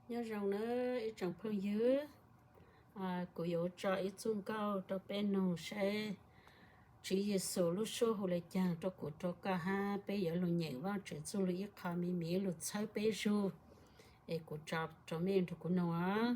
Nyob zoo nawb ib tsoom phooj ywg, kuv yuav tso ib txuj nkauj rau peb nug saib Tswv Yexus lub suab hu le caag rau kuv rau koj hab peb yuav lug nyeem Vaajtswv txuj lug ib qho me me lug txhawb peb zug. Es kuv tso rau mej nrug kuv nug os.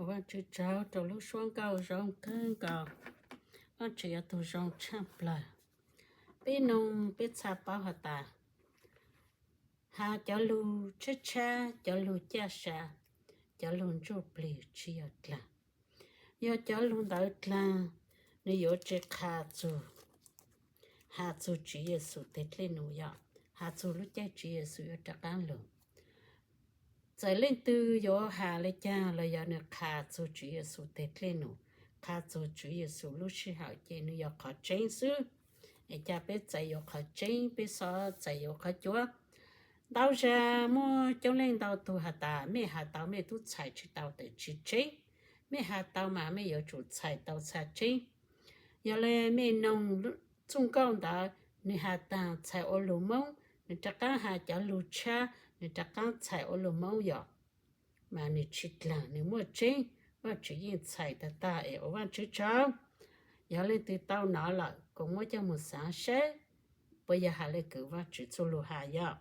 Vajtswv tsaug rau lub suab nkauj zoo kawg nkaus. Vajtswv yog tus zoo tshaj plaws. Peb noog peb txhaj paub has tas, has cov lug tshab tshab, cov lug caj sa, cov lug ntsuj plig tsi yog dlaag. Yog cov lug ntawd dlaag, nwg yuav tsi qha txug, has txug Tswv Yexus teg dlej num, yog has txug lub caij Tswv Yexus yuav rov qaab lug. Txawm leej twg yuav has le caag los yog nwg qha txug Tswv Yexus teg dlej num, qha txug Tswv Yexus lub sij hawm ces nwg yog qhov tseeb xwb. Es ca peb txais yuav qhov tseeb, peb xob txais yuav qhov cuav. Ntau zag muaj coob leej ntau tug has tas, mej has tau mej tub txhais tsi tau tes tsi tseeb. Mej has tau mas mej yuav tsum txhais tau txha tseeb. Yog le mej noog txuj nkauj ntawd, nwg has taag txhais ua lug Moob, nwg rov qaab has cov lug tshab, nwg rov qaab txhais ua lug Moob yom, mas nwg tsi dlaag, nwg muaj tseeb, Vajtswv yeej txhais tag tag es ua Vajtswv tsaug. Yog leej twg tau nov lawm kuas muab coj moog xaav saib puas yog has le kws Vajtswv txuj lug has yom.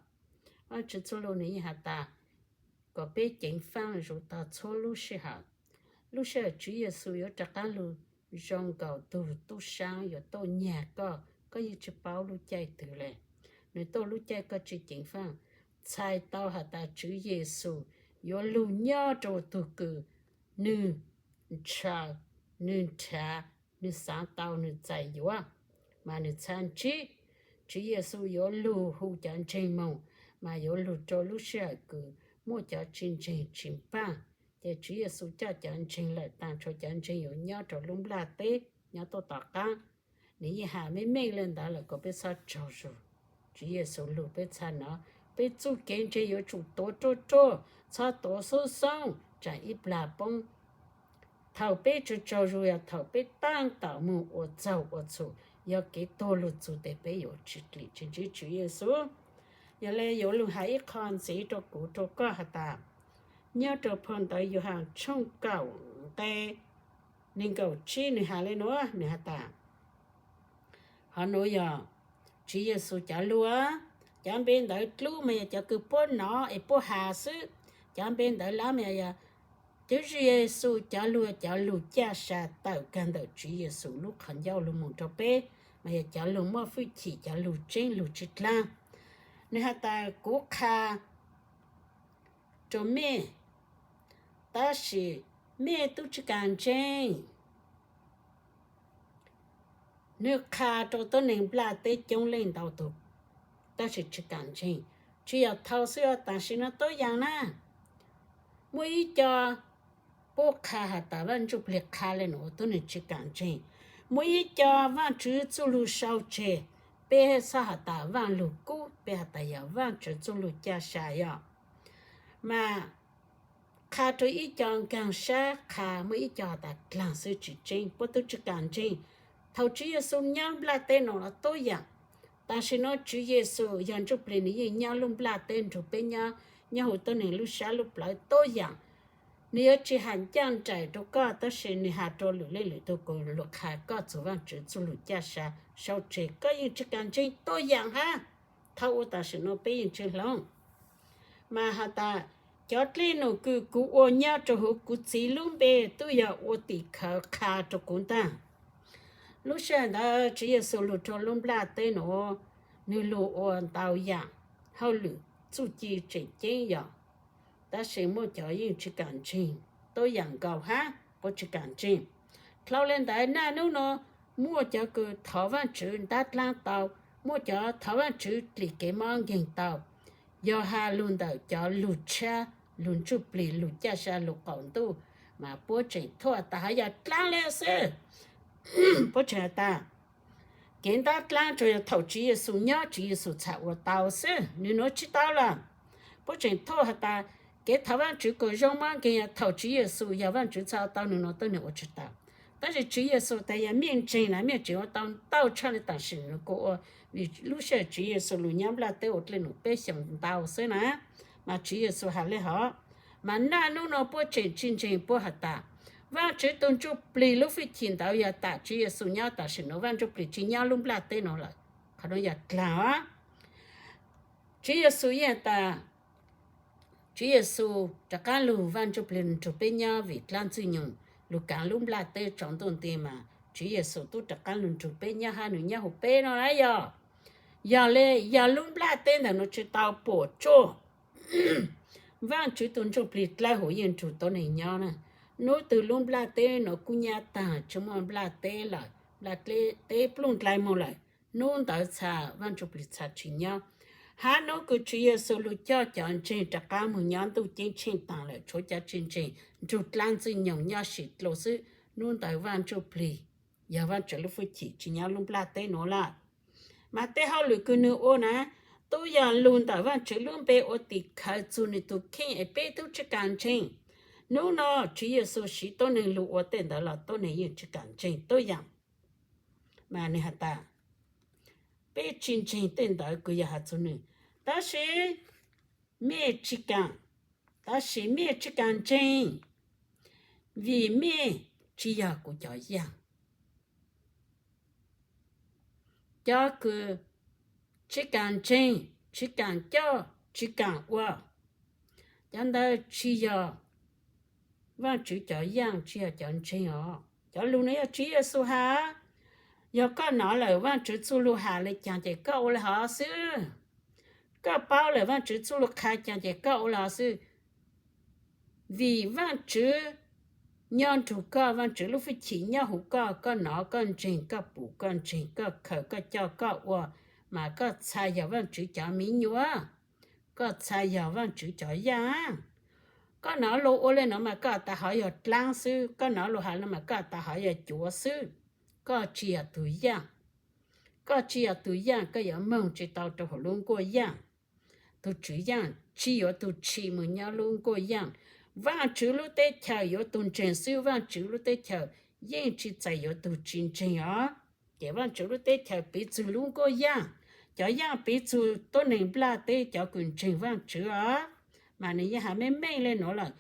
Vajtswv txuj lug nwg yeej has tas kom peb ceev faaj zuv tog txhua lub sij hawm. Lub sij hawm Tswv Yexus yuav rov qaab lug zoo nkaus tug tub saab yuav tuaj nyag koj, koj yeej tsi paub lub caij twg le. Nwg tuaj lub caij koj tsi ceev faaj, txhais tau has tas Tswv Yexus yuav lug nyob rua tug kws nwg ntshaw, nwg nrhav, nwg xaav tau, nwg txais yuav, mas nwg txhaj ntsib. Tswv Yexus yuav lug hu cov ntseeg moog, mas yuav lug rua lub sij hawm kws muaj cov tsi ntseeg tsi npaaj. Ces Tswv Yexus coj cov ntseeg lawm taag, tshuav cov ntseeg yuav nyob rua lub nplaj teb nyob tuaj tom qaab. Nwg yeej has meej meej le ntawd lawm kom peb txhob tsaug zug. Tswv Yexus lug peb txhaj nov, peb txuj kev ntseeg yuav tsum tuav ruaj ruaj, txhob tuav xoob xoob tsaam ib plag poob. Thaum peb tsaug tsaug zug yog thaum peb taab tom moog ua txaug ua txhum, yog kev tuag lug txug tes peb yuav tsi dlim tsi ntsib Tswv Yexus. Yog le yuav lug has ib qho ntxiv rua kuv rua koj has tas, nyob rua phau ntawv Yauhas tshooj kaum nqe neeg nkaum tsib nwg has le nuav, nwg has tas, hov nuav yog Tswv Yexus cov lug, cov npe ntawd dlub mas yog cov kws puab nov es puab has xwb. Cov npe ntawd lab mas yog Tswv Yexus cov lug, cov lug caj sa tawm kag ntawm Tswv Yexus lub qhov ncauj lug moog rua peb, mas yog cov lug muaj fwj chim, cov lug tseeb lug tsi dlaag. Nwg has tas, kuv qha rua mej, tab sis mej tub tsi kaam ntseeg. Nwg qha rua tuab neeg nplaj teb coob leej ntau tug, tab sis tsi kaam ntseeg. Tsi yog thaus xwb, tam sim no tuab yaam na, muaj ib co puab qha has tas Vaaj Ntsuj Plig qha le nuav ua tuab neeg tsi kaam ntseeg. Muaj ib co Vaajtswv txuj lug sau tseg, peb txhob has tas Vaaj Lug Kub, peb has tas yog Vaajtswv txuj lug caj sa yog. Mas qha rua ib co nkaag sab qha, muaj ib co has tas dlaag xwb tsi tseeb, puab tub tsi kaam ntseeg. Thaus Tswv Yexus nyob nplaj teb nuav los tuab yaam. Tam sim no Tswv Yexus yog Ntsuj Plig, nwg yeej nyob lub nplaj teb nrug peb nyob, nyob huv tuab neeg lub sab lub plawv tuab yaam. Nwg yuav tsi has ncaaj nraim rua koj, tab sis nwg has rua lwm leej lwm tug kuas lug qha koj txug Vaajtswv txuj lug caj sa sau tseg, koj yeej tsi kaam ntseeg tuab yaam hab. Thaus ua tam sim no peb yeej tsi hloov. Mas has tas, cov dlej num kws kuv ua nyob rua huv kuv Txiv lub npe tub yog ua tim khawv qha rua kuv ntag. Lub sij hawm ntawd Tswv Yexus lug rua lub nplaj teb nuav, nwg lug ua ntau yaam hauj lwm txuj ci tseem ceeb yog, tab sis muaj cov yeej tsi kaam ntseeg tuab yaam nkaus hab, puab tsi kaam ntseeg. Dlhau le ntawd naj nub nuav muaj cov kws thov Vaajtswv ntab dlaab tau, muaj cov thov Vaajtswv dlim kev mob nkeeg tau, yog has lug ntawm cov lug tshab, lug ntsuj plig, lug caj sa, lug qaum ntuj, mas puab tseem thuam tas hov yog dlaab le xwb. Puab tseem has tas kev ntab dlaab tsuas yog thaus Tswv Yexus nyob Tswv Yexus txhaj ua tau xwb, nwg nuav tsi tau lawm. Puab tseem thuam has tas kev thov Vaajtswv kuas zoo mob nkeeg yog thaus Tswv Yexus yog Vaajtswv txhaj ua tau, nwg nuav tuab neeg ua tsi tau. Tab sis Tswv Yexus tas yog mej ntseeg na mej tseem ua tau ntau tshaj le tam sim nuav kuv ua, vim lub sij hawm Tswv Yexus lug nyob nplaj teb ua dlej num peb xyoos ntau xwb na, mas Tswv Yexus has le hov. Mas naj nub nuav puab tseem tsi ntseeg, puab has tas Vaajtswv tug Ntsuj Plig lub fwj chim ntawd yog tam Tswv Yexus nyob, tam sim nuav Vaaj Ntsuj Plig tsi nyob lub nplaj teb nuav lawm. Qhov nuav yog dlaag os. Tswv Yexus yeej has tas Tswv Yexus rov qaab lug Vaaj Ntsuj Plig nrug peb nyob vim dlaab Ntxwg Nyoog lug kaav lub nplaj teb tsaus ntuj nti mas Tswv Yexus tub rov qaab lug nrug peb nyob hab nwg nyob huv peb no lawm yog. Yog le, yog lub nplaj teb ntawm nuav tsi tau puam tsuaj, Vaajtswv tug Ntsuj Plig dlawb huv yeej nrug tuab neeg nyob na. Nub twg lub nplaj teb nuav kub nyab taag tsi muaj nplaj teb lawm, nplaj teb pluj dlai moog lawm, nub ntawd txha Vaaj Ntsuj Plig txha tsi nyob. Hab nub kws Tswv Yexus lug coj cov ntseeg rov qaab moog nyob Ntuj Ceeb Tsheej taag lawm, tshuav cov tsi ntseeg nrug dlaab Ntxwg Nyoog nyob sim dlua xwb, nub ntawd Vaaj Ntsuj Plig yog Vaajtswv lub fwj chim tsi nyob lub nplaj teb nuav lawm. Mas tej hauj lwm kws nwg ua na, tub yog lug ntawm Vaajtswv lub npe ua tim khawv txug nwg tug kheej es peb tub tsi kaam ntseeg. Nub no Tswv Yexus siv tuab neeg lug ua tej ntawd los tuab neeg yeej tsi kaam ntseeg tuab yaam. Mas nwg has tas, peb tsi ntseeg tej ntawd kws yog has txug nwg, tab sis mej tsi kaam, tab sis mej tsi kaam ntseeg, vim mej tsi yog kuv cov yaaj. Cov kws tsi kaam ntseeg, tsi kaam coj, tsi kaam ua, cov ntawd tsi yog Vaajtswv cov yaaj, tsi yog cov ntseeg os. Cov lug nuav yog Tswv Yexus has. Yog koj nov lawm Vaajtswv txuj lug has le caag ces koj ua le hov xwb. Koj paub lawm Vaajtswv txuj lug qha caag ces koj ua le hov xwb. Vim Vaajtswv nyob nrug koj, Vaajtswv lub fwj chim nyob huv koj, koj nov koj ntseeg, koj pum koj ntseeg, koj khaws koj coj koj ua, mas koj txha yog Vaajtswv cov miv nyuas, koj txha yog Vaajtswv cov yaaj. Koj nov luag ua le nuav mas koj tas hov yog dlaab xwb, koj nov luag has le mas koj tas hov yog cuav xwb. Koj tsi yog tug yaaj. Koj tsi yog tug yaaj, koj yuav moog tsi tau rua huv lub nkuaj yaaj. Tug tswv yaaj tsi yuav tug tshim moog nyob lub nkuaj yaaj. Vaajtswv lub teb chaws yuav tug ntseeg xwb, Vaajtswv lub teb chaws yeej tsi txais yuav tug tsi ntseeg os. Ces Vaajtswv lub teb chaws piv txug lub nkuaj yaaj, cov yaaj piv txug tuab neeg nplaj teb cov kws ntseeg Vaajtswv os. Mas nwg yeej has meej meej le nuav lawm,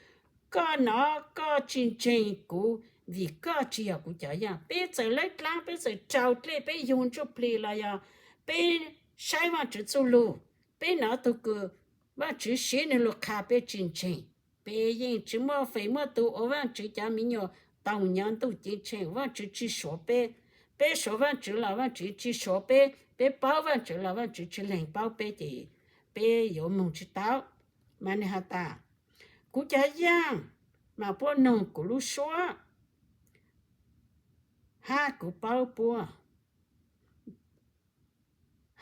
koj nov koj tsi ntseeg kuv vim koj tsi yog kuv cov yaaj. Peb txawm laib dlaab, peb txawm rau dlej, peb yug Ntsuj Plig los yog peb saib Vaajtswv txuj lug, peb nov tug kws Vaajtswv siv nwg lug qha peb tsi ntseeg. Peb yeej tsi muaj feem muaj tus ua Vaajtswv cov miv nyuas tau nyob Ntuj Ceeb Tsheej, Vaajtswv tsi suav peb. Peb suav Vaajtswv los Vaajtswv tsi suav peb, peb paub Vaajtswv los Vaajtswv tsi leeg paub peb ces peb yuav moog tsi tau. Mas nwg has tas, kuv cov yaaj mas puab noog kuv lub suab hab kuv paub puab,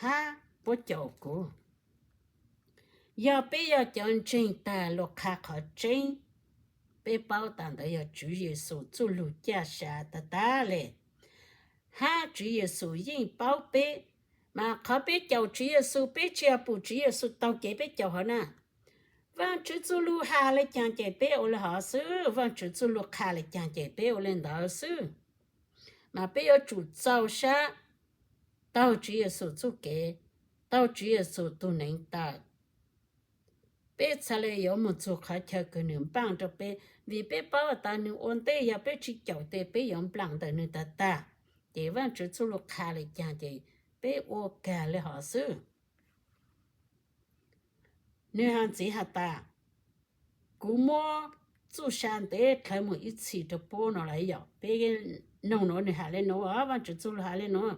hab puab caum kuv. Yog peb yog cov ntseeg tag lug qha qhov tseeb, peb paub tas ntawd yog Tswv Yexus txuj lug caj sa tag tag le, hab Tswv Yexus yeej paub peb. Mas qhov peb caum Tswv Yexus, peb tsi yog pum Tswv Yexus taug kev peb caum hov na. Vaajtswv txuj lug has le caag ces peb ua le hov xwb, Vaajtswv txuj lug qha le caag ces peb ua le ntawd xwb. Mas peb yuav tsum txaus sab taug Tswv Yexus txuj kev, taug Tswv Yexus tug neev tawm. Peb txhad le yuav moog txug qhov chaw kws nwg npaaj rua peb, vim peb paub tas nwg ua ntej yog peb tsi caum tes peb yuav nplaam ntawm nwg tag tag. Ces Vaajtswv txuj lug qha le caag ces peb ua kag le hov xwb. Nwg has ntxiv has tas, kuv muab txuj sa ntev dlhawv moog ib txhis rua puab no lawm yom. Peb noog nuav nwg has le nuav, Vaajtswv txuj lug has le nuav,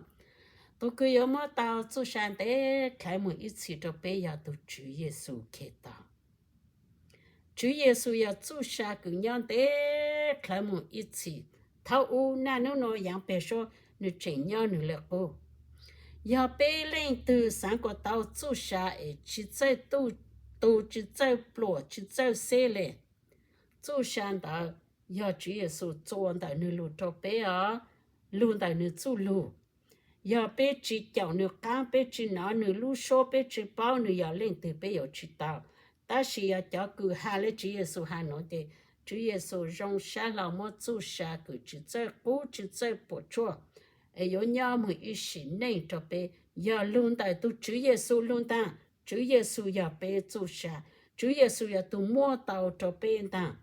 tug kws yuav muab tau txuj sa ntev dlhawv moog ib txhis rua peb yog tug Tswv Yexus Khetos. Tswv Yexus yog txuj sa kws nyob ntev dlhawv moog ib txhis. Thaum u naj nub nua yaav peg suab nwg tseem nyob nwg le qub. Yog peb leej twg xaav kuas tau txuj sa es tsi txawj tu, tsi txawj pluam, tsi txawj xeb le, txuj sa ntawd yog Tswv Yexus txua ntawm nwg lug rua peb os, lug ntawm nwg txuj lug. Yog peb tsi caum nwg qaab, peb tsi nov nwg lub suab, peb tsi paub nwg yog leej twg, peb yuav tsi tau. Tab sis yog cov kws has le Tswv Yexus has nuav ces Tswv Yexus zoo sab hlau muab txuj sa kws tsi txawj qub tsi txawj puam tsuaj es yuav nyob moog ib sim neej rua peb, yog lug ntawm tug Tswv Yexus lug ntaag. Tswv Yexus yog peb txuj sa, Tswv Yexus yog tug muab tau rua peb ntaag.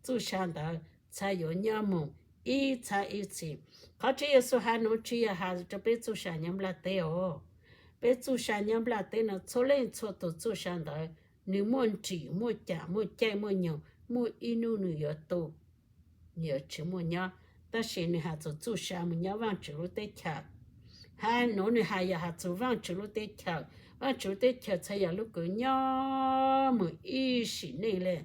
Txuj sa ntawd txhad yuav nyob moog ib txhab ib txhis. Qhov Tswv Yexus has nuav tsi yog has rua peb txuj sa nyob nplaj teb os. Peb txuj sa nyob nplaj teb nuav txhua leej txhua tug txuj sa ntawd Nws muaj nrim, muaj cam, muaj caij, muaj nyoog, muaj ib hnub nws yuav tu, nws yuav tsis muaj nyob. Tab sis nws has txug txuj sa mus nyob Vaajtswv lub teb chaws, hab nuav nws has yog has txug Vaajtswv lub teb chaws. Vaajtswv lub teb chaws txhad yog lub kws nyob moog ib sim neej le.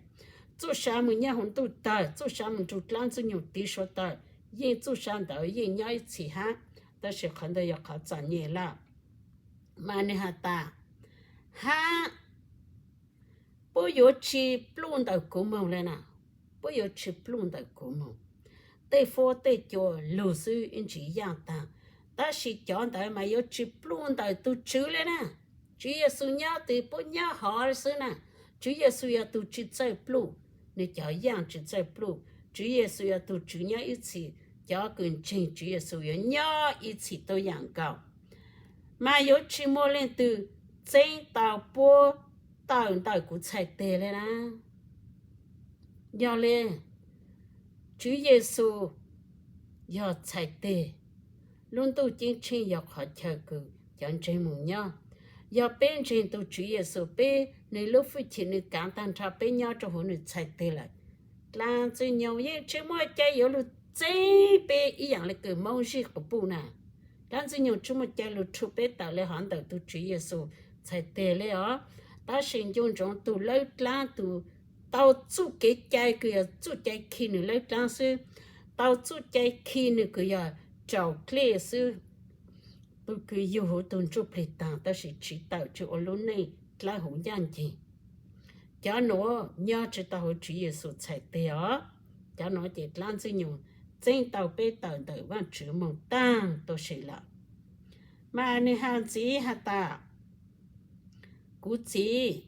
Txuj sa mus nyob huv ntuj tawg, txuj sa mus nrug dlaab Ntxwg Nyoog tiv suav tawg, yeej txuj sa ntawd yeej nyob ib txhis hab, tab sis qhov ntawd yog qhov txom nyem lawm. Mas nwg has tas, hab puab yuav tsi pluj ntawm kuv moog le na, puab yuav tsi pluj ntawm kuv moog. Tej huab tej cua lug xwb ib ntsis yaaj taag, tab sis cov ntawd mas yuav tsi pluj ntawm tug Tswv le na. Tswv Yexus nyob twg puab nyob hov xwb na. Tswv Yexus yog tug tsi txawj pluj, nwg cov yaaj tsi txawj pluj. Tswv Yexus yog tug Tswv nyob ib txhis, cov kws ntseeg Tswv Yexus yuav nyob ib txhis tuab yaam nkaus. Mas yuav tsi muaj leej twg txeeb tau puab tawm ntawm kuv txhais teg le na. Yog le, Tswv Yexus yog txhais teg, lub ntuj ceeb tsheej yog qhov chaw kws cov ntseeg moog nyob. Yog peb ntseeg tug Tswv Yexus, peb nwg lub hwj chim nwg kaav taag nrho peb nyob rua huv nwg txhais teg lawm, dlaab Ntxwg Nyoog yeej tsi muaj cai yuav lug txeeb peb ib yaam le kws Moob Zij quas puj na. Dlaab Ntxwg Nyoog tsi muaj cai lug rhu peb tawm le hov ntawm tug Tswv Yexus txhais teg le os. Tab sis ncu ntsoov tug lawb dlaab tug tau txuj kev cai kws yog txuj cai khi nwg lawb dlaab xwb, tau txuj cai khi nwg kws yog raus dlej xwb, tug kws yug huv tug ntsuj plig taag tab sis tsi tawm tsi ua lub neej dlawb huv ncaaj nceeg. Cov nuav nyob tsi tau huv Tswv Yexus txhais teg os. Cov nuav ces dlaab Ntxwg Nyoog txeeb tau peb tawm ntawm Vaajtswv moog taag tuab si lawm. Mas nwg has ntxiv has tas, kuv txiv,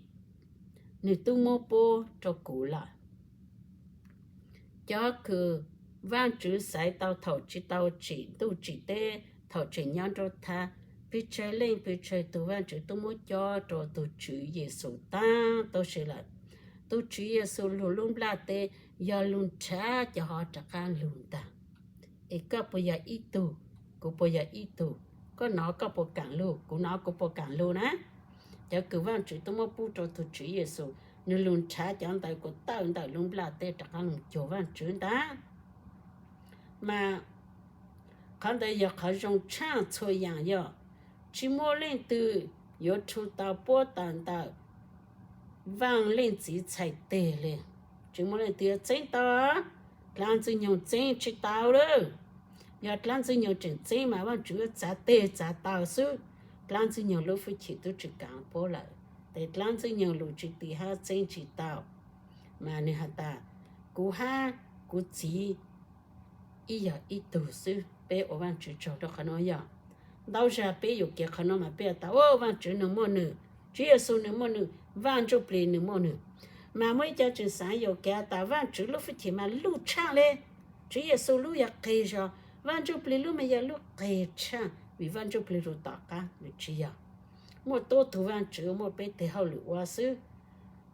nwg tub muab puab rua kuv lawm. Cov kws Vaajtswv xaiv tau thaum tsi tau tsim ntuj tsim teb, thaum tseem nyob nruab thab, pes tsawg leej pes tsawg tug Vaajtswv tub muab cob rua tug Tswv Yexus taag tuab si lawm. Tug Tswv Yexus lug lub nplaj teb yog lug nrhav cov hov rov qaab lug ntaag. Es koj puas yog ib tug, kuv puas yog ib tug? Koj nov koj puas kaam lug, kuv nov kuv puas kaam lug na? Cov kws Vaajtswv tub muab pub rua tug Tswv Yexus, nwg lug nrhav cov ntawd kuas tawm ntawm lub nplaj teb rov qaab lug cuag Vaajtswv ntaag. Mas qhov ntawd yog qhov zoo tshaaj txhua yaam yog tsi muaj leej twg yuav rhu tau puab tawm ntawm Vaaj Leej Txiv txhais teg le. Tsi muaj leej twg yuav txeeb tau. Dlaab Ntxwg Nyoog txeeb tsi tau lawm. Yog dlaab Ntxwg Nyoog tseem txeeb mas Vaajtswv yuav txav teg txav taw xwb. Dlaab Ntxwg Nyoog lub hwj chim tub tsi kaav puab lawm, tes dlaab Ntxwg Nyoog lug tsi ti hab txeeb tsi tau. Mas nwg has tas, kuv hab kuv txiv ib yog ib tug xwb. Peb ua Vaajtswv tsaug rua qhov nuav yog. Ntau zag peb yuam kev qhov nuav mas peb has tas, Vaajtswv nwg muaj nwg, Tswv Yexus nwg muaj nwg, Vaaj Ntsuj Plig nwg muaj nwg. Mas muaj ib co tseem xaav yuam kev has tas Vaajtswv lub hwj chim mas luj tshaaj le, Tswv Yexus lub yog qeg zog, Vaaj Ntsuj Plig lub mas yog lub qeg tshaaj vim Vaaj Ntsuj Plig lug tom qaab. Nwg tsi yog. Muaj tuab tug Vaajtswv, muaj peb teg hauj lwm ua xwb.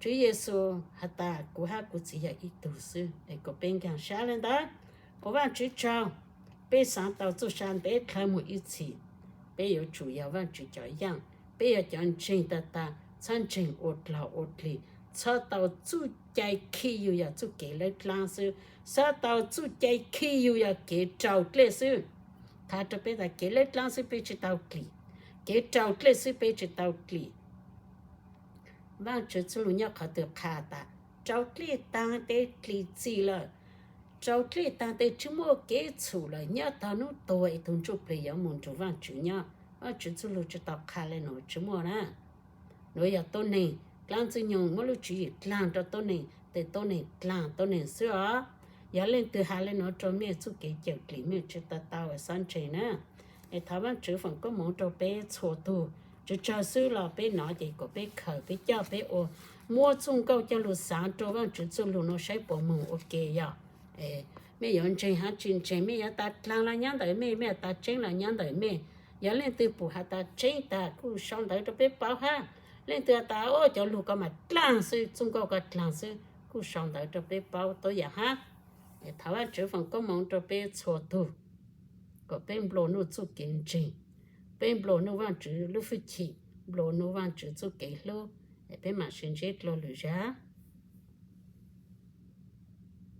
Tswv Yexus has tas kuv hab kuv txiv yog ib tug xwb, es kuas peb nkaag sab le ntawd. Ua Vaajtswv tsaug, peb xaav tau txuj sa ntev dlhawv moog ib txhis. Peb yuav tsum yog Vaajtswv cov yaaj, peb yog cov ntseeg tag tag, txhob ntseeg ua dlog ua dlig, txhob tau txuj cai khi yug yog txuj kev lawb dlaab xwb, txhob tau txuj cai khi yug yog kev raus dlej xwb. Thav rua peb tas kev lawb dlaab xwb peb tsi tau dlim, kev raus dlej xwb peb tsi tau dlim. Vaajtswv txuj lug nyob qhov twg qha tas raus dlej taag tes dlim txim lawm, raus dlej taag tes tsi muaj kev txhum lawm, nyob taag nub tuag es tug ntsuj plig yuav moog nrug Vaajtswv nyob. Vaajtswv txuj lug tsi tau qha le nuav, tsi muaj na. Nuav yog tuab neeg, dlaab Ntxwg Nyoog muab lub tswv yim dlaag rua tuab neeg tes tuab neeg dlaag tuab neeg xwb os. Yog leej twg has le nuav rua mej txuj kev cawm dlim mej tsi tau tau xob ntseeg na. Es thov Vaajtswv foom koob moov rua peb txhua tug. Tsawg tsawg xwb los peb nov ces kuas peb khaws peb coj peb ua, muab txuj nkauj coj lug xaav rua Vaajtswv txuj lug nuav saib puas moog ua ke yog. Mej yuav ntseeg hab tsi ntseeg, mej yuav tas dlaag los nyob ntawm mej, mej yuav tas tseeb los nyob ntawm mej. Yog leej twg pum has tas tseeb tas kuj sau ntawv rua peb paub hab. Leej twg has tas cov lug ko mas dlaag xwb, txuj nkauj ko dlaag xwb, kuj sau ntawv rua peb paub tuab yaam hab. Thov Vaajtswv foom koob moov rua peb txhua tug, kuas peb nplua nuj txuj kev ntseeg, peb nplua nuj Vaajtswv lub hwj chim, nplua nuj Vaajtswv txuj kev hlub, Peb mam sib ntsib dua lwm zaj.